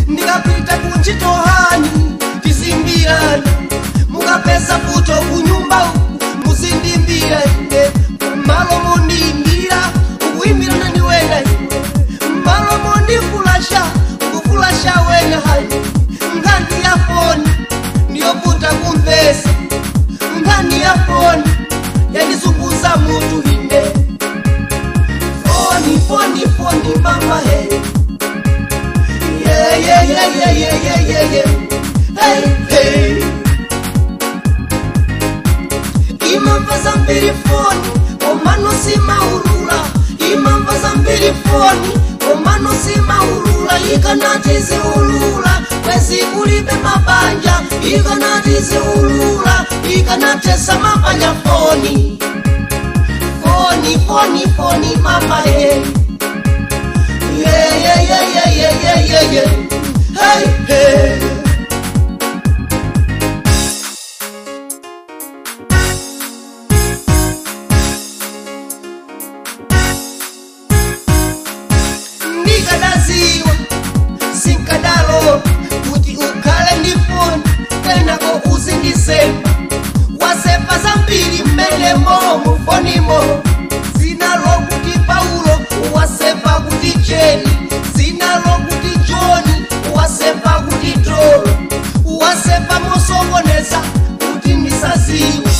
Ndikapita kunchitohani tizimbirana, mukapeza futo kunyumba uku muzindimbira ine, kumalo mundimbira ukuimbirana ndi wena iwe, mmalo mundifulasha ukufulasha wena hayi. Nkhani ya foni ndiyovuta kumvesa, nkhani ya foni yandizunguza mutu ine. Foni foni foni mama hey. Yeah, yeah, yeah, yeah, yeah, yeah, yeah, yeah. Hey, hey. Imamva zambiri foni, komano simaulula. Imamva zambiri foni, komano simaulula. Ikanati ziulula, kwezi kulibe mabanja. Ikanati ziulula, ikanatesa mabanja foni. Foni, foni, foni, mama hey. Yeah, yeah, yeah, yeah, yeah, yeah, yeah, yeah. Hey, hey. Ndikadaziwa sinkadalo kuti ukhale ndi foni kenako uzindisemba, wasepa zambiri mmenemo mufonimo. Dzina lokuti Paulo wasepa kuti Jeni, dzina lokuti Joni wasepa kuti Tolo, wasepa mosokoneza kuti ndisaziwe.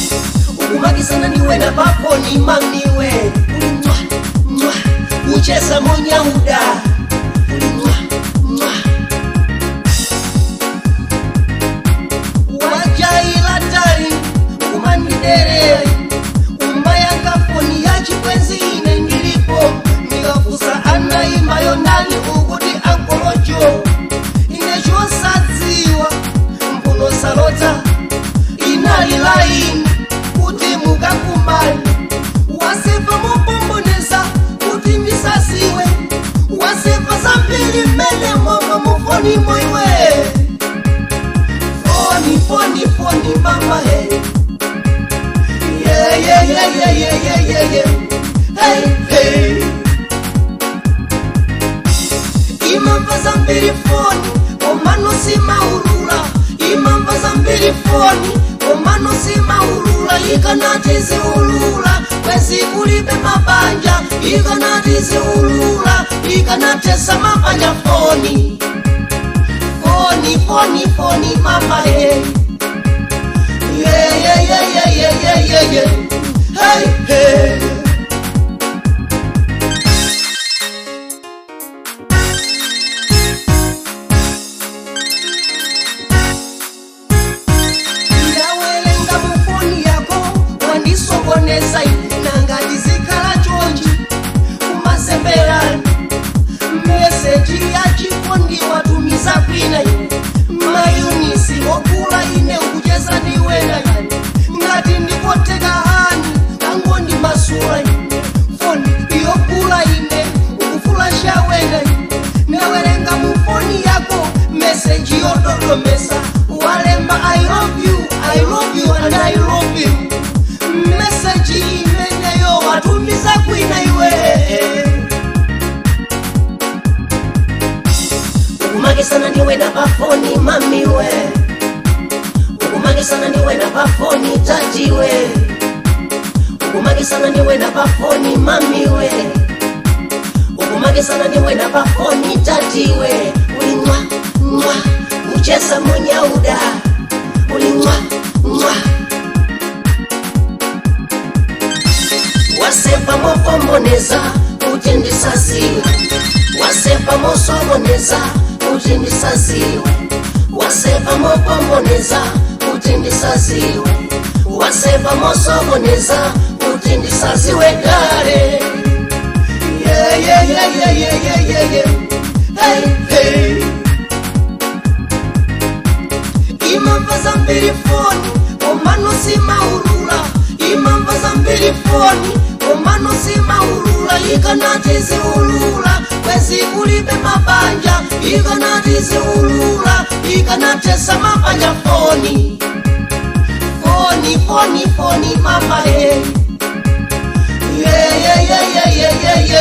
Ukumakisana ndiwena pafoni mamiwe, uli mwa mwa kucheza monyauda, uli mwa mwa wajaila tali kumandiderera, umayanga foni ya chibwenzi ine ndilipo. Ndikafusa anayimayo ndani ukuti ankolojo, ine chosadziwa mpunosalota inali laini kuti mukakumani. Wasepa mopomboneza kuti ndisasiwe, wasepa zambiri mmene momwe mufoni moiwe. Foni foni foni mama hey. Yeah, yeah, yeah, yeah, yeah, yeah, yeah, yeah. Hey, hey. Imamva zambiri foni, komano simaulula. Imamva zambiri foni, komano simaulula. Ikanati ziulula, kwezi kulibe mabanja. Ikanati ziulula, ikanatesa mabanja foni. Foni, foni, foni, mama hey. Yeah, yeah, yeah, yeah, yeah, yeah, yeah, yeah. Hey, hey. Ndawerenga mufoni yako wandisokoneza ine, nanga ndizikhala chonchi kumazemberani. Meseji ya chikondi watumiza kwina ine, mayunisi okula ine ukucheza ndiwena ine. Ngati ndikoteka hani kangondi masula ine, foni yokula ine ukufulasha wena ine. Ndawerenga mufoni yako meseji yododomesa, walemba I love you, I love you and I love you. Meseji imeneyo watumiza kwina iwe. Ukumakisana ndiwe na pafoni mamiwe, ukumakisana ndiwe na pafoni tatiwe, ukumakisana ndiwe na pafoni mamiwe, ukumakisana ndiwe na pafoni tatiwe. Uli mwa mwa kucheza monyauda, uli mwa mwa wasepa mopomboneza kuti ndisasiwe, wasepa mosokoneza kuti ndisasiwe, wasepa mopomboneza kuti ndisasiwe, wasepa mosokoneza kuti ndisasiwe kale. Yeah, yeah, yeah, yeah, yeah, yeah, yeah, yeah. Hey, hey. Imamva zambiri foni, komano simaulula. Imamva zambiri foni, komano simaulula. Ikanati ziulula, kwezi kulibe mabanja. Ikanati ziulula, ikanatesa mabanja foni. Foni, foni, foni, mama hey. Yeah, yeah, yeah, yeah, yeah, yeah, yeah.